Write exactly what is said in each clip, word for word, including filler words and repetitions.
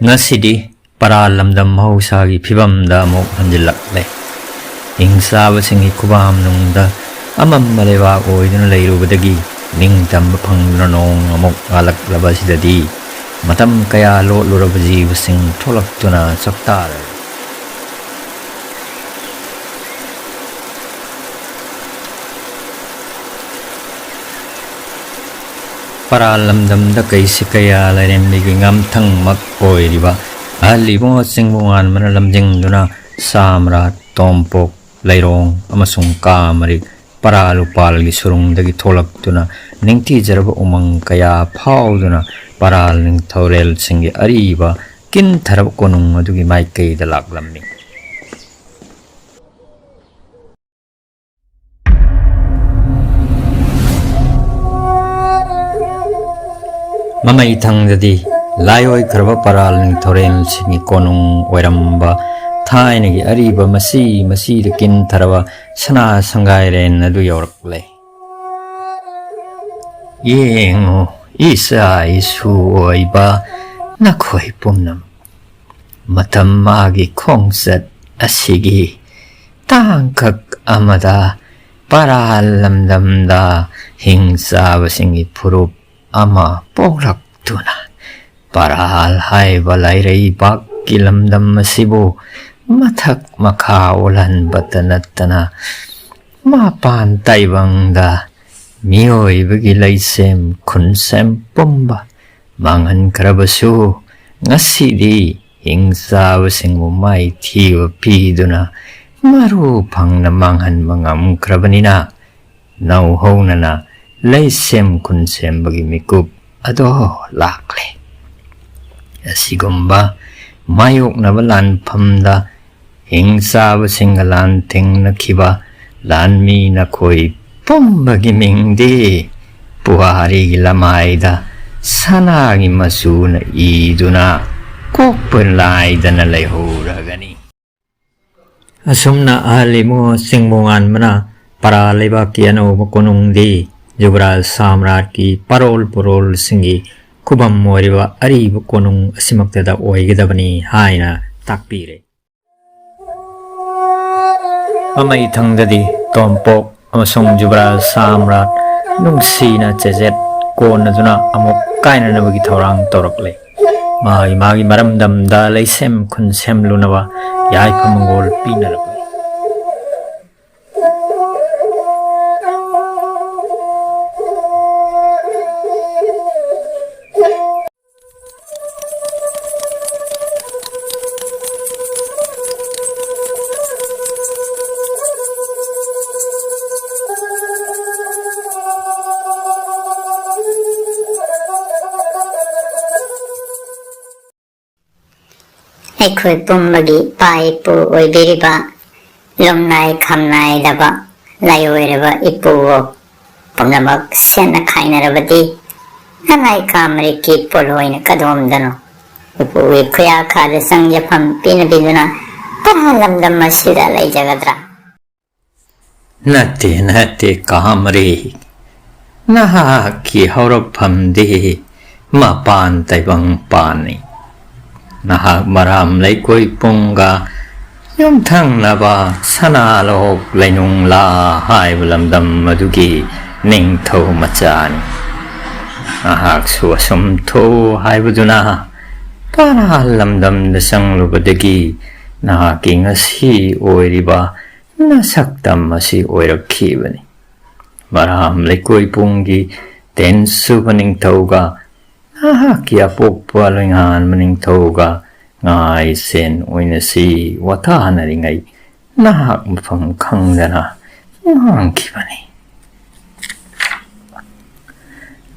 ꯉꯁꯤꯗꯤ ꯄꯔꯥ ꯂꯝꯗꯝ ꯃꯍꯧꯁꯥꯒꯤ ꯐꯤꯕꯝꯗ ꯑꯃꯨꯛ ꯍꯟꯖꯤꯜꯂꯛꯂꯦ꯫ ꯍꯤꯡꯆꯥꯕꯁꯤꯡꯒꯤ ꯈꯨꯕꯥꯝꯅꯨꯡꯗ ꯑꯃꯝꯕ ꯂꯩꯕꯥꯛ ꯑꯣꯏꯗꯨꯅ ꯂꯩꯔꯨꯕꯗꯒꯤ ꯅꯤꯡꯇꯝꯕ ꯐꯪꯗꯨꯅ ꯅꯣꯡ ꯑꯃꯨꯛ ꯉꯥꯜꯂꯛꯂꯕ ꯑꯁꯤꯗꯗꯤ ꯃꯇꯝ ꯀꯌꯥ ꯂꯣꯠꯂꯨꯔꯕ ꯖꯤꯕꯁꯤꯡ ꯊꯣꯛꯂꯛꯇꯨꯅ ꯆꯥꯛꯇꯥꯔꯦ꯫ ꯄꯔꯥ ꯂꯝꯗꯝꯗ ꯀꯩꯁꯤ ꯀꯌꯥ ꯂꯥꯏꯔꯦꯝꯕꯤꯒꯤ ꯉꯝꯊꯪꯃꯛ ꯑꯣꯏꯔꯤꯕ ꯑꯍꯜ ꯏꯕꯨꯡꯉꯣ ꯆꯤꯡꯕꯨ ꯉꯥꯟꯕꯅ ꯂꯝꯖꯤꯡꯗꯨꯅ ꯁꯥꯝꯔꯥꯠ, ꯇꯣꯝꯄꯣꯛ, ꯂꯩꯔꯣꯡ ꯑꯃꯁꯨꯡ ꯀꯥ ꯃꯔꯤꯛ ꯄꯔꯥ ꯂꯨꯄꯥꯜꯒꯤ ꯁꯨꯔꯨꯡꯗꯒꯤ ꯊꯣꯛꯂꯛꯇꯨꯅ ꯅꯤꯡꯊꯤꯖꯔꯕ ꯎꯃꯪ ꯀꯌꯥ ꯐꯥꯎꯗꯨꯅ ꯄꯔꯥ ꯅꯤꯡꯊꯧꯔꯦꯜꯁꯤꯡꯒꯤ ꯑꯔꯤꯕ ꯀꯤꯟꯊꯔꯕ ꯀꯣꯅꯨꯡ ꯑꯗꯨꯒꯤ ꯃꯥꯏꯀꯩꯗ ꯂꯥꯛꯂꯝꯃꯤ꯫ ꯃꯃꯩ ꯊꯪꯗꯗꯤ ꯂꯥꯏꯑꯣꯏꯈ꯭ꯔꯕ ꯄꯔꯥꯜ ꯅꯤꯡꯊꯧꯔꯦꯜꯁꯤꯡꯒꯤ ꯀꯣꯅꯨꯡ ꯑꯣꯏꯔꯝꯕ ꯊꯥꯏꯅꯒꯤ ꯑꯔꯤꯕ ꯃꯁꯤ ꯃꯁꯤꯗ ꯀꯤꯟꯊꯔꯕ ꯁꯅꯥ ꯁꯪꯒꯥꯏꯔꯦꯟ ꯑꯗꯨ ꯌꯧꯔꯛꯂꯦ꯫ ꯌꯦꯡꯉꯨ, ꯏꯆꯥ ꯏꯁꯨ ꯑꯣꯏꯕ ꯅꯈꯣꯏ ꯄꯨꯝꯅꯃꯛ, ꯃꯇꯝ ꯃꯥꯒꯤ ꯈꯣꯡꯆꯠ ꯑꯁꯤꯒꯤ ꯇꯥꯡꯀꯛ ꯑꯃꯗ ꯄꯔꯥꯜ ꯂꯝꯗꯝꯗ ꯍꯤꯡ ꯆꯥꯕꯁꯤꯡꯒꯤ ꯐꯨꯔꯨꯞ ꯑꯃ ꯄꯣꯛꯂꯛꯇꯨꯅ ꯄꯔꯥꯜ ꯍꯥꯏꯕ ꯂꯥꯏꯔꯩꯕꯥꯛꯀꯤ ꯂꯝꯗꯝ ꯑꯁꯤꯕꯨ ꯃꯊꯛ ꯃꯈꯥ ꯑꯣꯜꯍꯟꯕꯇ ꯅꯠꯇꯅ ꯃꯄꯥꯟ ꯇꯥꯏꯕꯪꯗ ꯃꯤꯑꯣꯏꯕꯒꯤ ꯂꯩꯁꯦꯝ ꯈꯨꯟꯁꯦꯝ ꯄꯨꯝꯕ ꯃꯥꯡꯍꯟꯈ꯭ꯔꯕꯁꯨ, ꯉꯁꯤꯗꯤ ꯍꯤꯡꯆꯥꯕꯁꯤꯡꯕꯨ ꯃꯥꯏꯊꯤꯕ ꯄꯤꯗꯨꯅ ꯃꯔꯨ ꯐꯪꯅ ꯃꯥꯡꯍꯟꯕ ꯉꯝꯈ꯭ꯔꯕꯅꯤꯅ, ꯅꯧꯍꯧꯅꯅ ꯂꯩꯁꯦꯝ ꯈꯨꯟꯁꯦꯝꯕꯒꯤ ꯃꯤꯀꯨꯞ ꯑꯗꯣ ꯂꯥꯛꯂꯦ꯫ ꯑꯁꯤꯒꯨꯝꯕ ꯃꯥꯌꯣꯛꯅꯕ ꯂꯥꯟꯐꯝꯗ ꯍꯤꯡꯆꯥꯕꯁꯤꯡꯒ ꯂꯥꯟ ꯊꯦꯡꯅꯈꯤꯕ ꯂꯥꯟꯃꯤ ꯅꯈꯣꯏ ꯄꯨꯝꯕꯒꯤ ꯃꯤꯡꯗꯤ ꯄꯨꯋꯥꯔꯤꯒꯤ ꯂꯃꯥꯏꯗ ꯁꯅꯥꯒꯤ ꯃꯆꯨꯅ ꯏꯗꯨꯅ ꯀꯣꯛꯄ ꯅꯥꯏꯗꯅ ꯂꯩꯍꯧꯔꯒꯅꯤ꯫ ꯑꯁꯨꯝꯅ ꯑꯍꯜ ꯏꯕꯨꯡꯉꯣ ꯆꯤꯡꯕꯨ ꯉꯥꯟꯕꯅ ꯄꯔꯥ ꯂꯩꯕꯥꯛꯀꯤ ꯑꯅꯧꯕ ꯀꯣꯅꯨꯡꯗꯤ ꯌꯨꯕꯔꯥꯖ ꯁꯥꯝꯔꯥꯠꯀꯤ ꯄꯥꯔꯣꯜ ꯄꯨꯔꯣꯜꯁꯤꯡꯒꯤ ꯈꯨꯕꯝ ꯑꯣꯏꯔꯤꯕ ꯑꯔꯤꯕ ꯀꯣꯅꯨꯡ ꯑꯁꯤꯃꯛꯇꯗ ꯑꯣꯏꯒꯗꯕꯅꯤ ꯍꯥꯏꯅ ꯇꯥꯛꯄꯤꯔꯦ꯫ ꯃꯃꯩ ꯊꯪꯗꯗꯤ ꯇꯣꯝꯄꯣꯛ ꯑꯃꯁꯨꯡ ꯖꯨꯕꯔꯥꯖ ꯁꯥꯝꯔꯥꯠ ꯅꯨꯡꯁꯤꯅ ꯆꯦꯖꯦꯠ ꯀꯣꯟꯅꯗꯨꯅ ꯑꯃꯨꯛ ꯀꯥꯏꯅꯅꯕꯒꯤ ꯊꯧꯔꯥꯡ ꯇꯧꯔꯛꯂꯦ꯫ ꯃꯥꯒꯤ ꯃꯥꯒꯤ ꯃꯔꯝꯗꯝꯗ ꯂꯩꯁꯦꯝ ꯈꯨꯟꯁꯦꯝ ꯂꯨꯅꯕ ꯌꯥꯏꯐ ꯃꯪꯒꯣꯜ ꯄꯤꯅꯔꯛꯂꯦ꯫ ꯑꯩꯈꯣꯏ ꯄꯨꯝꯕꯒꯤ ꯏꯄꯥ ꯏꯄꯨ ꯑꯣꯏꯕꯤꯔꯤꯕ ꯂꯨꯝꯅꯥꯏ ꯈꯝꯅꯥꯏꯗꯕ ꯂꯥꯏꯑꯣꯏꯔꯕ ꯏꯄꯨꯕꯣꯛ ꯄꯨꯝꯅꯃꯛ ꯁꯦꯠꯅ ꯈꯥꯏꯅꯔꯕꯗꯤ ꯅꯅꯥꯏ ꯀꯥꯃꯔꯤꯛꯀꯤ ꯄꯣꯠꯂꯣꯏꯅ ꯀꯗꯣꯝꯗꯅꯣ ꯎꯄꯨꯒꯤ ꯈꯨꯌꯥꯈꯥꯗ ꯆꯪꯖꯐꯝ ꯄꯤꯅꯕꯤꯗꯨꯅ ꯇꯔꯥ ꯂꯝꯗꯝ ꯑꯁꯤꯗ ꯂꯩꯖꯒꯗ꯭ꯔꯥ? ꯅꯠꯇꯦ, ꯅꯠꯇꯦ, ꯀꯥꯃꯔꯤ꯫ ꯅꯍꯥꯛꯀꯤ ꯍꯧꯔꯛꯐꯝꯗꯤ ꯃꯄꯥꯟ ꯇꯥꯏꯕꯪ ꯄꯥꯟꯅꯤ꯫ ꯅꯍꯥꯛ ꯃꯔꯥꯝ ꯂꯩꯀꯣꯏ ꯄꯨꯡꯒ ꯌꯨꯝꯊꯪꯅꯕ ꯁꯅꯥꯂꯣꯛ ꯂꯩꯅꯨꯡꯂꯥ ꯍꯥꯏꯕ ꯂꯝꯗꯝ ꯑꯗꯨꯒꯤ ꯅꯤꯡꯊꯧ ꯃꯆꯥꯅꯤ꯫ ꯅꯍꯥꯛꯁꯨ ꯑꯁꯨꯝ ꯊꯣꯛꯎ ꯍꯥꯏꯕꯗꯨꯅ ꯇꯔꯥ ꯂꯝꯗꯝꯗ ꯆꯪꯂꯨꯕꯗꯒꯤ ꯅꯍꯥꯛꯀꯤ ꯉꯁꯤ ꯑꯣꯏꯔꯤꯕ ꯅꯁꯛꯇꯝ ꯑꯁꯤ ꯑꯣꯏꯔꯛꯈꯤꯕꯅꯤ꯫ ꯃꯔꯥꯝ ꯂꯩꯀꯣꯏ ꯄꯨꯡꯒꯤ ꯇꯦꯟ ꯁꯨꯕ ꯅꯤꯡꯊꯧꯒ ꯅꯍꯥꯛꯀꯤ ꯑꯄꯣꯛꯄ ꯂꯣꯏꯉꯥꯟꯕ ꯅꯤꯡꯊꯧꯒ ꯉꯥꯏ ꯁꯦꯟ ꯑꯣꯏꯅꯁꯤ ꯋꯥꯇꯥꯅꯔꯤꯉꯩ ꯅꯍꯥꯛ ꯃꯐꯝ ꯈꯪꯗꯅ ꯉꯥꯡꯈꯤꯕꯅꯤ꯫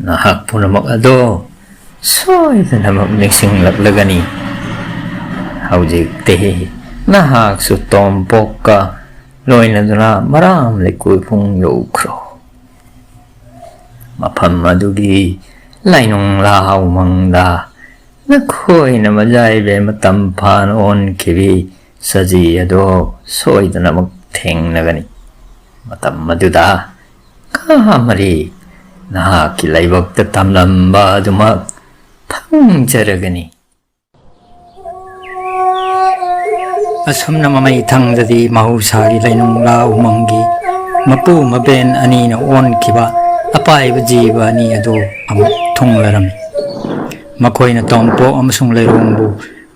ꯅꯍꯥꯛ ꯄꯨꯝꯅꯃꯛ ꯑꯗꯣ ꯁꯣꯏꯗꯅꯃꯛ ꯅꯤꯡꯁꯤꯡꯂꯛꯂꯒꯅꯤ꯫ ꯍꯧꯖꯤꯛꯇꯤ ꯅꯍꯥꯛꯁꯨ ꯇꯣꯝꯄꯣꯛꯀ ꯂꯣꯏꯅꯗꯨꯅ ꯃꯔꯥꯝ ꯂꯩꯀꯣꯏ ꯄꯨꯡ ꯌꯧꯈ꯭ꯔꯣ꯫ ꯃꯐꯝ ꯑꯗꯨꯒꯤ ꯂꯥꯏꯅꯨꯡ ꯂꯥ ꯎꯃꯪꯗ ꯅꯈꯣꯏꯅ ꯃꯖꯥ ꯏꯕꯦꯝꯃ ꯇꯝꯐꯥꯅ ꯑꯣꯟꯈꯤꯕꯤ ꯁꯖꯤ ꯑꯗꯣ ꯁꯣꯏꯗꯅꯃꯛ ꯊꯦꯡꯅꯒꯅꯤ꯫ ꯃꯇꯝ ꯑꯗꯨꯗ ꯀꯥꯃꯔꯤ ꯅꯍꯥꯛꯀꯤ ꯂꯥꯏꯕꯛꯇ ꯇꯝꯂꯝꯕ ꯑꯗꯨꯃꯛ ꯈꯪꯖꯔꯒꯅꯤ꯫ ꯑꯁꯨꯝꯅ ꯃꯃꯩ ꯊꯪꯗꯗꯤ ꯃꯍꯧꯁꯥꯒꯤ ꯂꯩꯅꯨꯡꯂꯥ ꯎꯃꯪꯒꯤ ꯃꯄꯨ ꯃꯕꯦꯟ ꯑꯅꯤꯅ ꯑꯣꯟꯈꯤꯕ ꯑꯄꯥꯏꯕ ꯖꯤꯕ ꯑꯅꯤ ꯑꯗꯨ ꯑꯃꯨꯛ ꯊꯨꯡꯂꯔꯝꯃꯤ꯫ ꯃꯈꯣꯏꯅ ꯇꯣꯝꯄꯣꯛ ꯑꯃꯁꯨꯡ ꯂꯩꯔꯣꯡꯕꯨ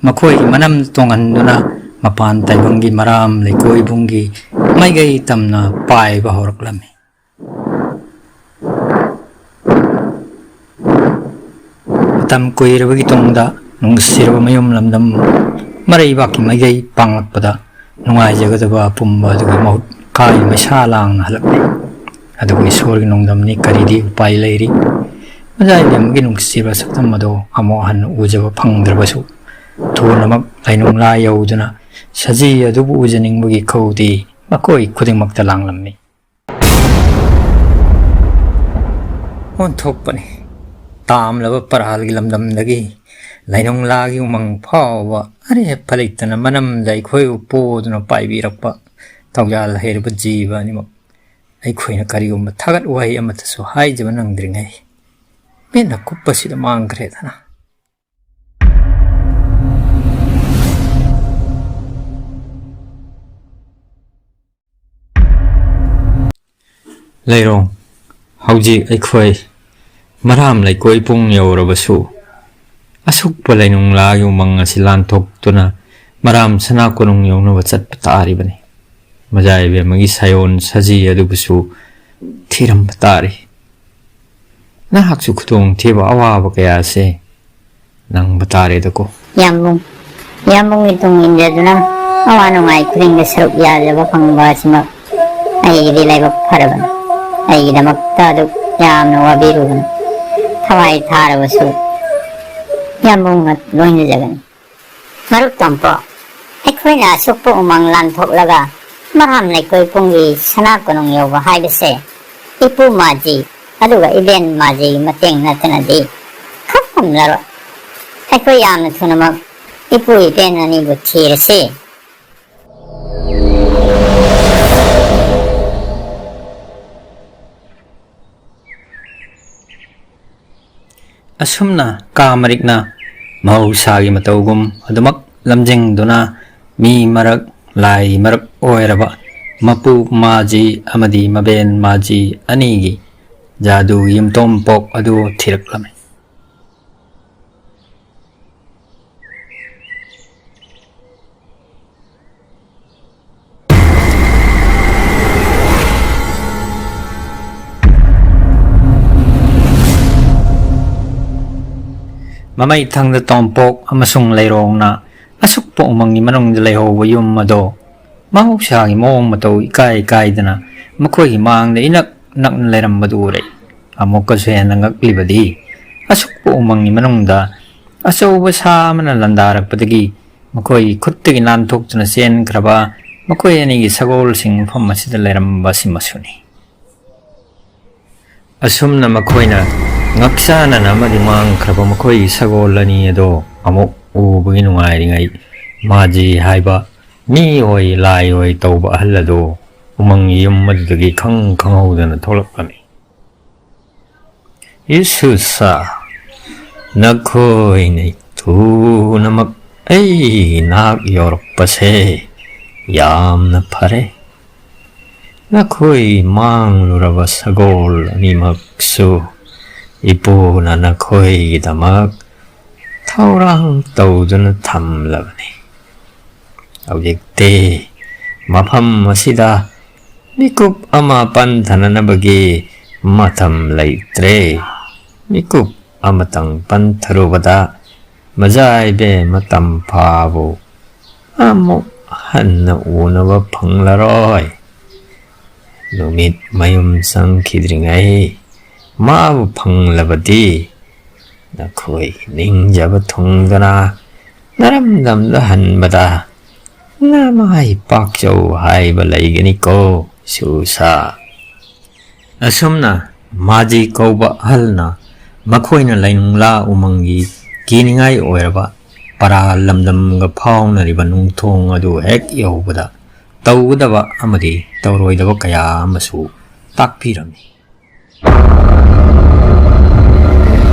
ꯃꯈꯣꯏꯒꯤ ꯃꯅꯝ ꯇꯣꯡꯍꯟꯗꯨꯅ ꯃꯄꯥꯟ ꯇꯥꯏꯕꯪꯒꯤ ꯃꯔꯥꯝ ꯂꯩꯀꯣꯏꯕꯨꯡꯒꯤ ꯃꯥꯏꯀꯩ ꯇꯝꯅ ꯄꯥꯏꯕ ꯍꯧꯔꯛꯂꯝꯃꯤ꯫ ꯃꯇꯝ ꯀꯨꯏꯔꯕꯒꯤ ꯇꯨꯡꯗ ꯅꯨꯡꯁꯤꯔꯕ ꯃꯌꯨꯝ ꯂꯝꯗꯝ ꯃꯔꯩꯕꯥꯛꯀꯤ ꯃꯥꯏꯀꯩ ꯄꯥꯡꯂꯛꯄꯗ ꯅꯨꯡꯉꯥꯏꯖꯒꯗꯕ ꯑꯄꯨꯝꯕ ꯑꯗꯨꯒꯤ ꯃꯍꯨꯠ ꯀꯥꯏ ꯃꯩꯁꯥ ꯂꯥꯡꯅ ꯍꯜꯂꯛꯂꯦ꯫ ꯑꯗꯨꯕꯨ ꯏꯁꯣꯔꯒꯤ ꯅꯣꯡꯗꯝꯅꯤ, ꯀꯔꯤꯗꯤ ꯎꯄꯥꯏ ꯂꯩꯔꯤ? ꯃꯖꯥ ꯏꯕꯦꯝꯃꯒꯤ ꯅꯨꯡꯁꯤꯕ ꯁꯛꯇꯝ ꯑꯗꯣ ꯑꯃꯨꯛ ꯍꯟꯅ ꯎꯖꯕ ꯐꯪꯗ꯭ꯔꯕꯁꯨ, ꯊꯨꯅꯃꯛ ꯂꯩꯅꯨꯡꯂꯥ ꯌꯧꯗꯨꯅ ꯁꯖꯤ ꯑꯗꯨꯕꯨ ꯎꯖꯅꯤꯡꯕꯒꯤ ꯏꯈꯧꯗꯤ ꯃꯈꯣꯏ ꯈꯨꯗꯤꯡꯃꯛꯇ ꯂꯥꯡꯂꯝꯃꯤ꯫ ꯑꯣꯟꯊꯣꯛꯄꯅꯤ꯫ ꯇꯥꯝꯂꯕ ꯄꯔꯥꯜꯒꯤ ꯂꯝꯗꯝꯗꯒꯤ ꯂꯩꯅꯨꯡꯂꯥꯒꯤ ꯎꯃꯪ ꯐꯥꯎꯕ ꯑꯔꯦꯞꯄ ꯂꯩꯇꯅ ꯃꯅꯝꯗ ꯑꯩꯈꯣꯏꯕꯨ ꯄꯣꯗꯨꯅ ꯄꯥꯏꯕꯤꯔꯛꯄ ꯊꯧꯖꯥꯜ ꯍꯩꯔꯕ ꯖꯤꯕ ꯑꯅꯤꯃꯛ ꯑꯩꯈꯣꯏꯅ ꯀꯔꯤꯒꯨꯝꯕ ꯊꯥꯒꯠ ꯋꯥꯍꯩ ꯑꯃꯠꯇꯁꯨ ꯍꯥꯏꯖꯕ ꯅꯪꯗ꯭ꯔꯤꯉꯩ ꯃꯤꯠꯅ ꯀꯨꯞꯄꯁꯤꯗ ꯃꯥꯡꯈ꯭ꯔꯦꯗꯅ꯫ ꯂꯩꯔꯣꯡ, ꯍꯧꯖꯤꯛ ꯑꯩꯈꯣꯏ ꯃꯔꯥꯝ ꯂꯩꯀꯣꯏ ꯄꯨꯡ ꯌꯧꯔꯕꯁꯨ, ꯑꯁꯨꯛꯄ ꯂꯩꯅꯨꯡꯂꯥꯒꯤ ꯎꯃꯪ ꯑꯁꯤ ꯂꯥꯟꯊꯣꯛꯇꯨꯅ ꯃꯔꯥꯝ ꯁꯅꯥ ꯀꯣꯅꯨꯡ ꯌꯧꯅꯕ ꯆꯠꯄ ꯇꯥꯔꯤꯕꯅꯤ꯫ ꯃꯖꯥ ꯏꯕꯦꯝꯃꯒꯤ ꯁꯥꯌꯣꯟ ꯁꯖꯤ ꯑꯗꯨꯕꯨꯁꯨ ꯊꯤꯔꯝꯕ ꯇꯥꯔꯤ꯫ ꯅꯍꯥꯛꯁꯨ ꯈꯨꯗꯣꯡꯊꯤꯕ ꯑꯋꯥꯕ ꯀꯌꯥꯁꯦ ꯅꯪꯕ ꯇꯥꯔꯦꯗꯀꯣ꯫ ꯌꯥꯝꯕꯨꯡ, ꯌꯥꯝꯕꯨꯡꯒꯤ ꯇꯨꯡ ꯏꯟꯖꯗꯨꯅ ꯑꯋꯥ ꯅꯨꯡꯉꯥꯏ ꯈꯨꯗꯤꯡꯗ ꯁꯔꯨꯛ ꯌꯥꯖꯕ ꯐꯪꯕ ꯑꯁꯤꯃꯛ ꯑꯩꯒꯤꯗꯤ ꯂꯥꯏꯕꯛ ꯐꯔꯕꯅꯤ꯫ ꯑꯩꯒꯤꯗꯃꯛꯇ ꯑꯗꯨꯛ ꯌꯥꯝꯅ ꯋꯥꯕꯤꯔꯨꯕꯅꯤ꯫ ꯊꯋꯥꯏ ꯊꯥꯔꯕꯁꯨ ꯌꯥꯝꯕꯨꯡꯅ ꯂꯣꯏꯅꯖꯒꯅꯤ꯫ ꯃꯔꯨꯞ ꯇꯣꯝꯄꯣ, ꯑꯩꯈꯣꯏꯅ ꯑꯁꯨꯛꯄ ꯎꯃꯪ ꯂꯥꯟꯊꯣꯛꯂꯒ ꯃꯔꯥꯝ ꯂꯩꯀꯣꯏ ꯄꯨꯡꯒꯤ ꯁꯅꯥ ꯀꯣꯅꯨꯡ ꯌꯧꯕ ꯍꯥꯏꯕꯁꯦ ꯏꯄꯨ ꯃꯥꯖꯤ ꯑꯗꯨꯒ ꯏꯕꯦꯟ ꯃꯥꯖꯤꯒꯤ ꯃꯇꯦꯡ ꯅꯠꯇꯅꯗꯤ ꯈꯪꯂꯝꯂꯔꯣꯏ꯫ ꯑꯩꯈꯣꯏ ꯌꯥꯝꯅ ꯊꯨꯅꯃꯛ ꯏꯄꯨ ꯏꯕꯦꯟ ꯑꯅꯤꯕꯨ ꯊꯤꯔꯁꯤ꯫ ꯑꯁꯨꯝꯅ ꯀꯥ ꯃꯔꯤꯛꯅ ꯃꯍꯧꯁꯥꯒꯤ ꯃꯇꯧꯒꯨꯝ ꯑꯗꯨꯃꯛ ꯂꯝꯖꯤꯡꯗꯨꯅ ꯃꯤ ꯃꯔꯛ, ꯂꯥꯏ ꯃꯔꯛ ꯑꯣꯏꯔꯕ ꯃꯄꯨ ꯃꯥꯖꯤ ꯑꯃꯗꯤ ꯃꯕꯦꯟ ꯃꯥꯖꯤ ꯑꯅꯤꯒꯤ ꯖꯥꯗꯨꯒꯤ ꯌꯨꯝꯊꯣꯡ ꯄꯣꯛ ꯑꯗꯨ ꯊꯤꯔꯛꯂꯝꯃꯤ꯫ ꯃꯃꯩ ꯊꯪꯗ ꯇꯣꯝꯄꯣꯛ ꯑꯃꯁꯨꯡ ꯂꯩꯔꯣꯡꯅ ꯑꯁꯨꯛꯄ ꯎꯃꯪꯒꯤ ꯃꯅꯨꯡꯗ ꯂꯩꯍꯧꯕ ꯌꯨꯝ ꯑꯗꯣ ꯃꯍꯧꯁꯥꯒꯤ ꯃꯑꯣꯡ ꯃꯇꯧ ꯏꯀꯥꯏ ꯀꯥꯏꯗꯅ ꯃꯈꯣꯏꯒꯤ ꯃꯥꯡꯗ ꯏꯅꯛ ꯅꯛꯅ ꯂꯩꯔꯝꯕꯗꯨ ꯎꯔꯦ꯫ ꯑꯃꯨꯛꯀꯁꯨ ꯍꯦꯟꯅ ꯉꯛꯂꯤꯕꯗꯤ, ꯑꯁꯨꯛꯄ ꯎꯃꯪꯒꯤ ꯃꯅꯨꯡꯗ ꯑꯆꯧꯕ ꯁꯥ ꯑꯃꯅ ꯂꯥꯟꯗꯥꯔꯛꯄꯗꯒꯤ ꯃꯈꯣꯏꯒꯤ ꯈꯨꯠꯇꯒꯤ ꯅꯥꯟꯊꯣꯛꯇꯨꯅ ꯆꯦꯟꯈ꯭ꯔꯕ ꯃꯈꯣꯏ ꯑꯅꯤꯒꯤ ꯁꯒꯣꯜꯁꯤꯡ ꯃꯐꯝ ꯑꯁꯤꯗ ꯂꯩꯔꯝꯕ ꯑꯁꯤꯃꯁꯨꯅꯤ꯫ ꯑꯁꯨꯝꯅ ꯃꯈꯣꯏꯅ ꯉꯛꯆꯥꯅꯅ ꯑꯃꯗꯤ ꯃꯥꯡꯈ꯭ꯔꯕ ꯃꯈꯣꯏꯒꯤ ꯁꯒꯣꯜ ꯑꯅꯤ ꯑꯗꯣ ꯑꯃꯨꯛ ꯎꯕꯒꯤ ꯅꯨꯡꯉꯥꯏꯔꯤꯉꯩ, ꯃꯥꯖꯤ ꯍꯥꯏꯕ ꯃꯤ ꯑꯣꯏ ꯂꯥꯏ ꯑꯣꯏ ꯇꯧꯕ ꯑꯍꯜ ꯑꯗꯣ ꯎꯃꯪꯒꯤ ꯌꯨꯝ ꯑꯗꯨꯗꯒꯤ ꯈꯪ ꯈꯪꯍꯧꯗꯅ ꯊꯣꯛꯂꯛꯂꯝꯃꯤ꯫ ꯏꯁꯨꯁꯥ, ꯅꯈꯣꯏꯅ ꯊꯨꯅꯃꯛ ꯑꯩ ꯅꯥꯛ ꯌꯧꯔꯛꯄꯁꯦ ꯌꯥꯝꯅ ꯐꯔꯦ꯫ ꯅꯈꯣꯏ ꯃꯥꯡꯂꯨꯔꯕ ꯁꯒꯣꯜ ꯑꯅꯤꯃꯛꯁꯨ ꯏꯄꯨꯅ ꯅꯈꯣꯏꯒꯤꯗꯃꯛ ꯊꯧꯔꯥꯡ ꯇꯧꯗꯨꯅ ꯊꯝꯂꯕꯅꯤ꯫ ꯍꯧꯖꯤꯛꯇꯤ ꯃꯐꯝ ꯑꯁꯤꯗ ꯃꯤꯀꯨꯞ ꯑꯃ ꯄꯟꯊꯅꯅꯕꯒꯤ ꯃꯇꯝ ꯂꯩꯇ꯭ꯔꯦ꯫ ꯃꯤꯀꯨꯞ ꯑꯃꯇꯪ ꯄꯟꯊꯔꯨꯕꯗ ꯃꯖꯥꯏꯕꯦꯝꯃ ꯇꯝꯐꯥꯕꯨ ꯑꯃꯨꯛ ꯍꯟꯅ ꯎꯅꯕ ꯐꯪꯂꯔꯣꯏ꯫ ꯅꯨꯃꯤꯠ ꯃꯌꯨꯝ ꯆꯪꯈꯤꯗ꯭ꯔꯤꯉꯩ ꯃꯥꯕꯨ ꯐꯪꯂꯕꯗꯤ ꯅꯈꯣꯏ ꯅꯤꯡꯖꯕ ꯊꯨꯡꯗꯅ ꯅꯔꯝꯗꯝꯗ ꯍꯟꯕꯗ ꯅꯃꯥꯏ ꯄꯥꯛꯆꯧ ꯍꯥꯏꯕ ꯂꯩꯒꯅꯤꯀꯣ, ꯁꯨꯁꯥ꯫ ꯑꯁꯨꯝꯅ ꯃꯥꯖꯤ ꯀꯧꯕ ꯑꯍꯜꯅ ꯃꯈꯣꯏꯅ ꯂꯩꯅꯨꯡꯂꯥ ꯎꯃꯪꯒꯤ ꯀꯤꯅꯤꯡꯉꯥꯏ ꯑꯣꯏꯔꯕ ꯄꯔꯥ ꯂꯝꯗꯝꯒ ꯐꯥꯎꯅꯔꯤꯕ ꯅꯨꯡꯊꯣꯡ ꯑꯗꯨ ꯍꯦꯛ ꯌꯧꯕꯗ ꯇꯧꯒꯗꯕ ꯑꯃꯗꯤ ꯇꯧꯔꯣꯏꯗꯕ ꯀꯌꯥ ꯑꯃꯁꯨ ꯇꯥꯛꯄꯤꯔꯝꯃꯤ꯫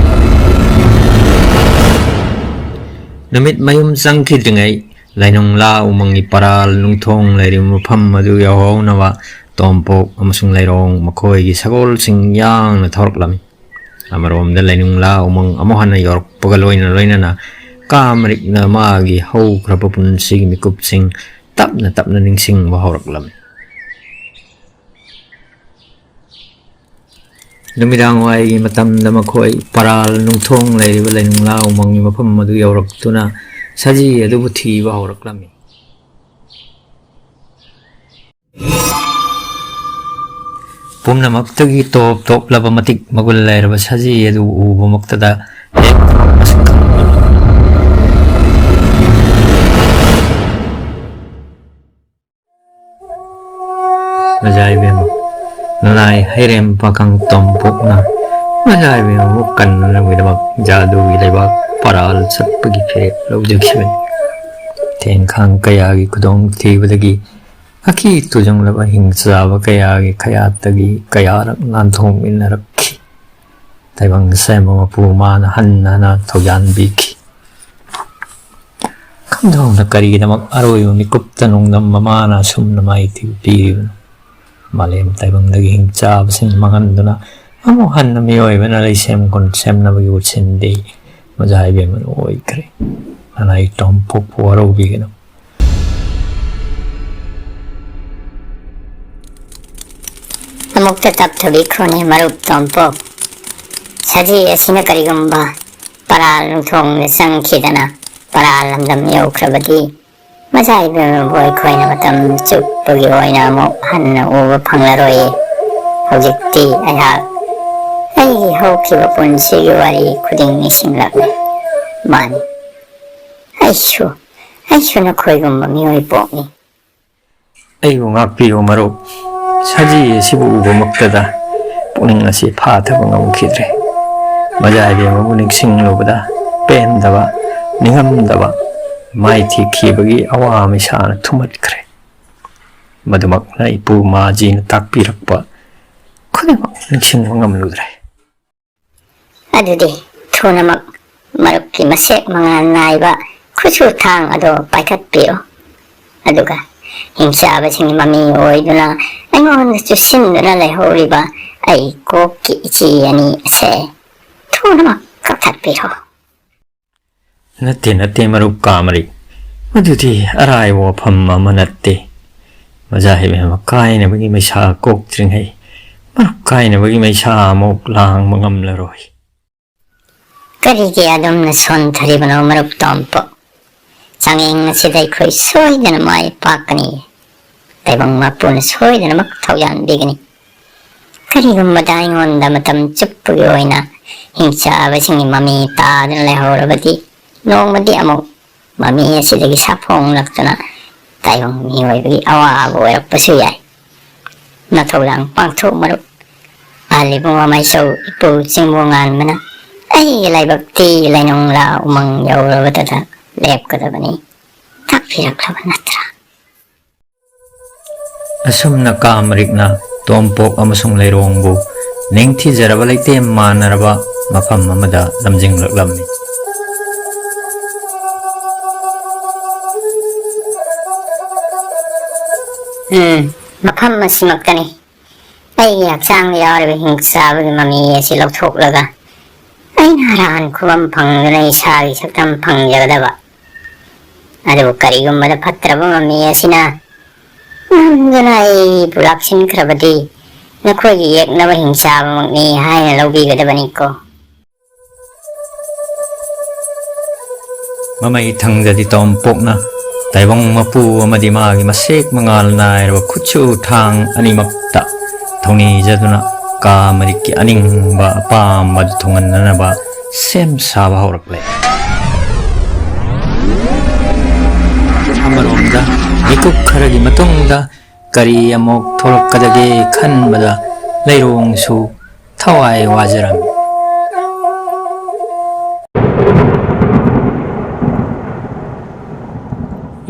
ꯅꯨꯃꯤꯠ ꯃꯌꯨꯝ ꯆꯪꯈꯤꯗ꯭ꯔꯤꯉꯩ, ꯂꯩꯅꯨꯡꯂꯥ ꯎꯃꯪꯒꯤ ꯄꯔꯥꯜ ꯅꯨꯡꯊꯣꯡ ꯂꯩꯔꯤꯕ ꯃꯐꯝ ꯑꯗꯨ ꯌꯧꯍꯧꯅꯕ ꯇꯣꯝꯄꯣꯛ ꯑꯃꯁꯨꯡ ꯂꯩꯔꯣꯡ ꯃꯈꯣꯏꯒꯤ ꯁꯒꯣꯜꯁꯤꯡ ꯌꯥꯡꯅ ꯊꯧꯔꯛꯂꯝꯃꯤ꯫ ꯑꯃꯔꯣꯝꯗ ꯂꯩꯅꯨꯡꯂꯥ ꯎꯃꯪ ꯑꯃꯨꯛ ꯍꯟꯅ ꯌꯧꯔꯛꯄꯒ ꯂꯣꯏꯅ ꯂꯣꯏꯅꯅ ꯀꯥ ꯃꯔꯤꯛꯅ ꯃꯥꯒꯤ ꯍꯧꯈ꯭ꯔꯕ ꯄꯨꯟꯁꯤꯒꯤ ꯃꯤꯀꯨꯞꯁꯤꯡ ꯇꯞꯅ ꯇꯞꯅ ꯅꯤꯡꯁꯤꯡꯕ ꯍꯧꯔꯛꯂꯝꯃꯤ꯫ ꯅꯨꯃꯤꯗꯥꯡ ꯋꯥꯏꯒꯤ ꯃꯇꯝꯗ ꯃꯈꯣꯏ ꯄꯔꯥꯜ ꯅꯨꯡꯊꯣꯡ ꯂꯩꯔꯤꯕ ꯂꯩꯅꯨꯡꯂꯥ ꯎꯃꯪꯒꯤ ꯃꯐꯝ ꯑꯗꯨ ꯌꯧꯔꯛꯇꯨꯅ ꯁꯖꯤ ꯑꯗꯨꯕꯨ ꯊꯤꯕ ꯍꯧꯔꯛꯂꯝꯃꯤ꯫ ꯄꯨꯝꯅꯃꯛꯇꯒꯤ ꯇꯣꯞ ꯇꯣꯞꯂꯕ ꯃꯇꯤꯛ ꯃꯒꯨꯟ ꯂꯩꯔꯕ ꯁꯖꯤ ꯑꯗꯨ ꯎꯕꯃꯛꯇꯗ ꯍꯦꯛ ꯃꯁꯛ ꯈꯪꯕ ꯃꯖꯥ ꯏꯕꯦꯝꯃ, ꯂꯥꯏ ꯍꯩꯔꯦꯝ ꯄꯥꯈꯪ ꯇꯣꯝꯄꯣꯛꯅ ꯃꯖꯥ ꯏꯕꯦꯝꯃꯕꯨ ꯀꯟꯅꯅꯕꯒꯤꯗꯃꯛ ꯖꯥꯗꯨꯒꯤ ꯂꯩꯕꯥꯛ ꯄꯔꯥꯜ ꯆꯠꯄꯒꯤ ꯐꯤꯔꯦꯞ ꯂꯧꯖꯈꯤꯕꯅꯤ꯫ ꯊꯦꯡꯈꯥꯡ ꯀꯌꯥꯒꯤ ꯈꯨꯗꯣꯡꯊꯤꯕꯗꯒꯤ ꯑꯀꯤ ꯇꯨꯖꯨꯡꯂꯕ ꯍꯤꯡꯆꯥꯕ ꯀꯌꯥꯒꯤ ꯈꯌꯥꯠꯇꯒꯤ ꯀꯌꯥꯔꯛ ꯅꯥꯟꯊꯣꯛꯃꯤꯟꯅꯔꯛꯈꯤ꯫ ꯇꯥꯏꯕꯪ ꯁꯦꯝꯕ ꯃꯄꯨ ꯃꯥꯅ ꯍꯟꯅ ꯍꯟꯅ ꯊꯧꯖꯥꯟꯕꯤꯈꯤ꯫ ꯈꯪꯗꯧꯅ ꯀꯔꯤꯒꯤꯗꯃꯛ ꯑꯔꯣꯏꯕ ꯃꯤꯀꯨꯞꯇ ꯅꯣꯡꯗꯝ ꯃꯃꯥꯅ ꯑꯁꯨꯝꯅ ꯃꯥꯏꯊꯤꯕ ꯄꯤꯔꯤꯕꯅꯣ? ꯃꯥꯂꯦꯝ ꯇꯥꯏꯕꯪꯗꯒꯤ ꯍꯤꯡꯆꯥꯕꯁꯤꯡ ꯃꯥꯡꯍꯟꯗꯨꯅ ꯑꯃꯨꯛ ꯍꯟꯅ ꯃꯤꯑꯣꯏꯕꯅ ꯂꯩꯁꯦꯝ ꯈꯨꯟꯁꯦꯝꯅꯕꯒꯤ ꯎꯠꯁꯤꯟꯗꯤ ꯃꯖꯥ ꯏꯕꯦꯝꯃꯅ ꯑꯣꯏꯈ꯭ꯔꯦ꯫ ꯅꯅꯥꯏ ꯇꯣꯝꯄꯣꯛꯄꯨ ꯋꯥꯔꯧꯕꯤꯒꯅꯨ꯫ ꯑꯃꯨꯛꯇ ꯇꯞꯊꯕꯤꯈ꯭ꯔꯣꯅꯦ ꯃꯔꯨꯞ ꯇꯣꯝꯄꯣꯛ꯫ ꯁꯖꯤ ꯑꯁꯤꯅ ꯀꯔꯤꯒꯨꯝꯕ ꯄꯔꯥꯜ ꯅꯨꯡꯊꯣꯡꯗ ꯆꯪꯈꯤꯗꯅ ꯄꯔꯥꯜ ꯂꯝꯗꯝ ꯌꯧꯈ꯭ꯔꯕꯗꯤ ꯃꯖꯥ ꯏꯕꯦꯝꯃꯕꯨ ꯑꯩꯈꯣꯏꯅ ꯃꯇꯝ ꯆꯨꯞꯄꯒꯤ ꯑꯣꯏꯅ ꯑꯃꯨꯛ ꯍꯟꯅ ꯎꯕ ꯐꯪꯂꯔꯣꯏꯌꯦ꯫ ꯍꯧꯖꯤꯛꯇꯤ ꯑꯩꯍꯥꯛ ꯑꯩꯒꯤ ꯍꯧꯈꯤꯕ ꯄꯨꯟꯁꯤꯒꯤ ꯋꯥꯔꯤ ꯈꯨꯗꯤꯡ ꯅꯤꯡꯁꯤꯡꯂꯛꯂꯦ꯫ ꯃꯥꯅꯤ, ꯑꯩꯁꯨ, ꯑꯩꯁꯨ ꯅꯈꯣꯏꯒꯨꯝꯕ ꯃꯤꯑꯣꯏ ꯄꯣꯛꯅꯤ꯫ ꯑꯩꯕꯨ ꯉꯥꯛꯄꯤꯌꯨ ꯃꯔꯨꯞ꯫ ꯁꯖꯤ ꯑꯁꯤꯕꯨ ꯎꯕꯃꯛꯇꯗ ꯄꯨꯛꯅꯤꯡ ꯑꯁꯤ ꯐꯥꯊꯕ ꯉꯝꯈꯤꯗ꯭ꯔꯦ꯫ ꯃꯖꯥ ꯏꯕꯦꯝꯃꯕꯨ ꯅꯤꯡꯁꯤꯡꯂꯨꯕꯗ ꯄꯦꯟꯗꯕ, ꯅꯤꯡꯉꯝꯗꯕ, ꯃꯥꯏꯊꯤꯈꯤꯕꯒꯤ ꯑꯋꯥ ꯃꯩꯁꯥꯅ ꯊꯨꯝꯍꯠꯈ꯭ꯔꯦ꯫ ꯃꯗꯨꯃꯛꯅ ꯏꯄꯨ ꯃꯥꯖꯤꯅ ꯇꯥꯛꯄꯤꯔꯛꯄ ꯈꯨꯗꯤꯡꯃꯛ ꯅꯤꯡꯁꯤꯡꯕ ꯉꯝꯂꯨꯗ꯭ꯔꯦ꯫ ꯑꯗꯨꯗꯤ ꯊꯨꯅꯃꯛ ꯃꯔꯨꯞꯀꯤ ꯃꯁꯦꯛ ꯃꯉꯥꯜ ꯅꯥꯏꯕ ꯈꯨꯠꯁꯨ ꯊꯥꯡ ꯑꯗꯣ ꯄꯥꯏꯈꯠꯄꯤꯔꯣ꯫ ꯑꯗꯨꯒ ꯍꯤꯡꯆꯥꯕꯁꯤꯡꯒꯤ ꯃꯃꯤ ꯑꯣꯏꯗꯨꯅ ꯑꯩꯉꯣꯟꯗ ꯆꯨꯁꯤꯟꯗꯨꯅ ꯂꯩꯍꯧꯔꯤꯕ ꯑꯩ ꯀꯣꯛꯀꯤ ꯏꯆꯦ ꯑꯅꯤ ꯑꯁꯦ ꯊꯨꯅꯃꯛ ꯀꯛꯊꯠꯄꯤꯔꯣ꯫ ꯅꯠꯇꯦ, ꯅꯠꯇꯦ, ꯃꯔꯨꯞ ꯀꯥꯃꯔꯤ꯫ ꯃꯗꯨꯗꯤ ꯑꯔꯥꯏꯕ ꯋꯥꯐꯝ ꯑꯃ ꯅꯠꯇꯦ꯫ ꯃꯖꯥ ꯍꯩꯕ ꯀꯥꯏꯅꯕꯒꯤ ꯃꯩꯁꯥ ꯀꯣꯛꯇ꯭ꯔꯤꯉꯩ, ꯃꯔꯨꯞ ꯀꯥꯏꯅꯕꯒꯤ ꯃꯩꯁꯥ ꯑꯃꯨꯛ ꯂꯥꯡꯕ ꯉꯝꯂꯔꯣꯏ꯫ ꯀꯔꯤꯒꯤ ꯑꯗꯨꯝꯅ ꯁꯣꯟꯊꯔꯤꯕꯅꯣ, ꯃꯔꯨꯞ ꯇꯣꯝꯄꯣꯛ? ꯆꯥꯡꯌꯦꯡ ꯑꯁꯤꯗ ꯑꯩꯈꯣꯏ ꯁꯣꯏꯗꯅ ꯃꯥꯏ ꯄꯥꯛꯀꯅꯤ꯫ ꯇꯥꯏꯕꯪ ꯃꯄꯨꯅ ꯁꯣꯏꯗꯅꯃꯛ ꯊꯧꯖꯥꯟꯕꯤꯒꯅꯤ꯫ ꯀꯔꯤꯒꯨꯝꯕꯗ ꯑꯩꯉꯣꯟꯗ ꯃꯇꯝ ꯆꯨꯞꯄꯒꯤ ꯑꯣꯏꯅ ꯍꯤꯡꯆꯥꯕꯁꯤꯡꯒꯤ ꯃꯃꯤ ꯇꯥꯗꯨꯅ ꯂꯩꯍꯧꯔꯕꯗꯤ, ꯅꯣꯡꯃꯗꯤ ꯑꯃꯨꯛ ꯃꯃꯤ ꯑꯁꯤꯗꯒꯤ ꯁꯥꯐꯣꯡꯂꯛꯇꯨꯅ ꯇꯥꯏꯕꯪ ꯃꯤꯑꯣꯏꯕꯒꯤ ꯑꯋꯥꯕ ꯑꯣꯏꯔꯛꯄꯁꯨ ꯌꯥꯏ꯫ ꯅꯊꯧꯗꯥꯡ ꯄꯥꯡꯊꯣꯛ, ꯃꯔꯨꯞ꯫ ꯑꯍꯜ ꯏꯕꯨꯡꯉꯣ ꯃꯥꯏꯆꯧ, ꯏꯄꯨ ꯆꯤꯡꯕꯨ ꯉꯥꯟꯕꯅ ꯑꯩꯒꯤ ꯂꯥꯏꯕꯛꯇꯤ ꯂꯩꯅꯨꯡꯂꯥ ꯎꯃꯪ ꯌꯧꯔꯕꯗꯨꯗ ꯂꯦꯞꯀꯗꯕꯅꯤ ꯇꯥꯛꯄꯤꯔꯛꯂꯕ ꯅꯠꯇ꯭ꯔꯥ? ꯑꯁꯨꯝꯅ ꯀꯥꯃꯔꯤꯛꯅ ꯇꯣꯝꯄꯣꯛ ꯑꯃꯁꯨꯡ ꯂꯩꯔꯣꯡꯕꯨ ꯅꯤꯡꯊꯤꯖꯔꯕ ꯂꯩꯇꯦꯝ ꯃꯥꯟꯅꯔꯕ ꯃꯐꯝ ꯑꯃꯗ ꯂꯝꯖꯤꯡꯂꯛꯂꯝꯃꯤ꯫ ꯎꯝ, ꯃꯐꯝ ꯑꯁꯤꯃꯛꯇꯅꯤ꯫ ꯑꯩꯒꯤ ꯍꯛꯆꯥꯡꯗ ꯌꯥꯎꯔꯤꯕ ꯍꯤꯡꯆꯥꯕꯒꯤ ꯃꯃꯤ ꯑꯁꯤ ꯂꯧꯊꯣꯛꯂꯒ ꯑꯩꯅ ꯑꯔꯥꯟ ꯈꯨꯕꯝ ꯐꯪꯗꯨꯅ ꯏꯁꯥꯒꯤ ꯁꯛꯇꯝ ꯐꯪꯖꯒꯗꯕ꯫ ꯑꯗꯨꯕꯨ ꯀꯔꯤꯒꯨꯝꯕꯗ ꯐꯠꯇ꯭ꯔꯕ ꯃꯃꯤ ꯑꯁꯤꯅ ꯅꯝꯗꯨꯅ ꯑꯩꯕꯨ ꯂꯥꯛꯁꯤꯟꯈ꯭ꯔꯕꯗꯤ ꯅꯈꯣꯏꯒꯤ ꯌꯦꯛꯅꯕ ꯍꯤꯡꯆꯥꯕꯃꯛꯅꯤ ꯍꯥꯏꯅ ꯂꯧꯕꯤꯒꯗꯕꯅꯤꯀꯣ꯫ ꯃꯃꯩ ꯊꯪꯖꯗꯤ ꯇꯣꯝꯄꯣꯛꯅ ꯇꯥꯏꯕꯪ ꯃꯄꯨ ꯑꯃꯗꯤ ꯃꯥꯒꯤ ꯃꯁꯦꯛ ꯃꯉꯥꯜ ꯅꯥꯏꯔꯕ ꯈꯨꯠꯁꯨ ꯊꯥꯡ ꯑꯅꯤꯃꯛꯇ ꯊꯧꯅꯤꯖꯗꯨꯅ ꯀꯥ ꯃꯔꯤꯛꯀꯤ ꯑꯅꯤꯡꯕ ꯑꯄꯥꯝꯕ ꯑꯗꯨ ꯊꯨꯡꯍꯟꯅꯅꯕ ꯁꯦꯝ ꯁꯥꯕ ꯍꯧꯔꯛꯂꯦ꯫ ꯑꯃꯔꯣꯝꯗ ꯃꯤꯀꯨꯞ ꯈꯔꯒꯤ ꯃꯇꯨꯡꯗ ꯀꯔꯤ ꯑꯃꯨꯛ ꯊꯣꯛꯂꯛꯀꯗꯒꯦ ꯈꯟꯕꯗ ꯂꯩꯔꯣꯡꯁꯨ ꯊꯋꯥꯏ ꯋꯥꯖꯔꯝꯃꯤ꯫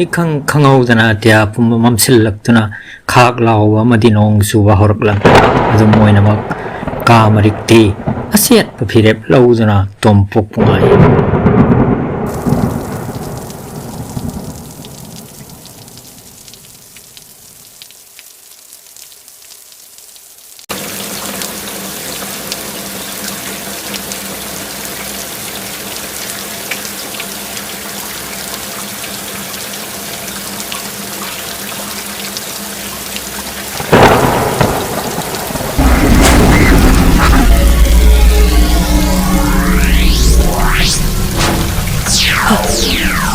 ꯏꯈꯪ ꯈꯪꯍꯧꯗꯅ ꯑꯇꯤꯌꯥ ꯄꯨꯝꯕ ꯃꯝꯁꯤꯜꯂꯛꯇꯨꯅ ꯈꯥꯛ ꯂꯥꯎꯕ ꯑꯃꯗꯤ ꯅꯣꯡ ꯆꯨꯕ ꯍꯧꯔꯛꯂꯝꯃꯤ꯫ ꯑꯗꯨꯝ ꯑꯣꯏꯅꯃꯛ, ꯀꯥ ꯃꯔꯤꯛꯇꯤ ꯑꯆꯦꯠꯄ ꯐꯤꯔꯦꯞ ꯂꯧꯗꯨꯅ ꯇꯣꯝꯄꯣꯛꯄꯨ ꯉꯥꯏ꯫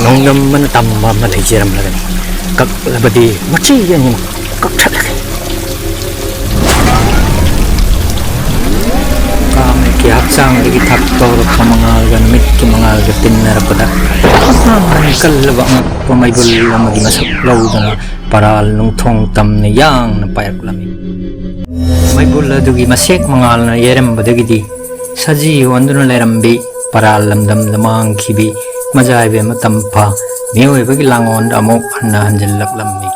ꯅꯣꯡꯗꯝ ꯑꯃꯅ ꯇꯝꯕ ꯑꯃ ꯂꯩꯖꯔꯝꯂꯒꯅꯤ꯫ ꯀꯛꯂꯕꯗꯤ ꯃꯊꯤꯒꯤ ꯑꯅꯤꯃꯛ ꯀꯛꯊꯠꯂꯒꯦ꯫ ꯀꯥꯡꯒꯤ ꯍꯛꯆꯥꯡꯗꯒꯤ ꯊꯛꯇꯧꯔꯛꯄ ꯃꯉꯥꯜꯒ ꯅꯨꯃꯤꯠꯀꯤ ꯃꯉꯥꯜꯒ ꯇꯤꯟꯅꯔꯛꯄꯗ ꯑꯄꯥꯝꯕꯅ ꯀꯜꯂꯕ ꯑꯉꯛꯄ ꯃꯩꯕꯨꯜ ꯑꯃꯒꯤ ꯃꯁꯛ ꯂꯧꯗꯨꯅ ꯄꯔꯥꯜ ꯅꯨꯡꯊꯣꯡ ꯇꯝꯅ ꯌꯥꯡꯅ ꯄꯥꯏꯔꯛꯂꯝꯃꯤ꯫ ꯃꯩꯕꯨꯜ ꯑꯗꯨꯒꯤ ꯃꯁꯦꯛ ꯃꯉꯥꯜꯅ ꯌꯩꯔꯝꯕꯗꯒꯤꯗꯤ ꯁꯖꯤ ꯑꯣꯟꯗꯨꯅ ꯂꯩꯔꯝꯕꯤ ꯄꯔꯥꯜ ꯂꯝꯗꯝꯗ ꯃꯥꯡꯈꯤꯕꯤ ꯃꯖꯥ ꯏꯕꯦꯝꯃ ꯇꯝꯐꯥ ꯃꯤꯑꯣꯏꯕꯒꯤ ꯂꯥꯡꯑꯣꯟꯗ ꯑꯃꯨꯛ ꯍꯟꯅ ꯍꯟꯖꯤꯜꯂꯛꯂꯝꯃꯤ꯫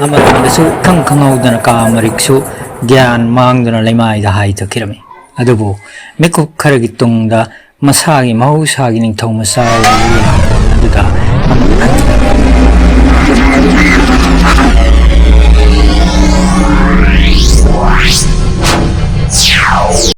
ꯑꯃꯔꯣꯝꯗꯁꯨ ꯏꯈꯪ ꯈꯪꯍꯧꯗꯅ ꯀꯥ ꯃꯔꯤꯛꯁꯨ ꯒ꯭ꯌꯥꯟ ꯃꯥꯡꯗꯨꯅ ꯂꯩꯃꯥꯏꯗ ꯍꯥꯏꯊꯈꯤꯔꯝꯃꯤ꯫ ꯑꯗꯨꯕꯨ ꯃꯤꯀꯨꯞ ꯈꯔꯒꯤ ꯇꯨꯡꯗ ꯃꯁꯥꯒꯤ ꯃꯍꯧꯁꯥꯒꯤ ꯅꯤꯡꯊꯧ ꯃꯆꯥ ꯑꯣꯏꯕꯒꯤ ꯂꯥꯡꯐꯝ ꯑꯗꯨꯗ ꯑꯃꯨꯛ ꯍꯟꯖꯤꯜꯂꯛꯂꯝꯃꯤ꯫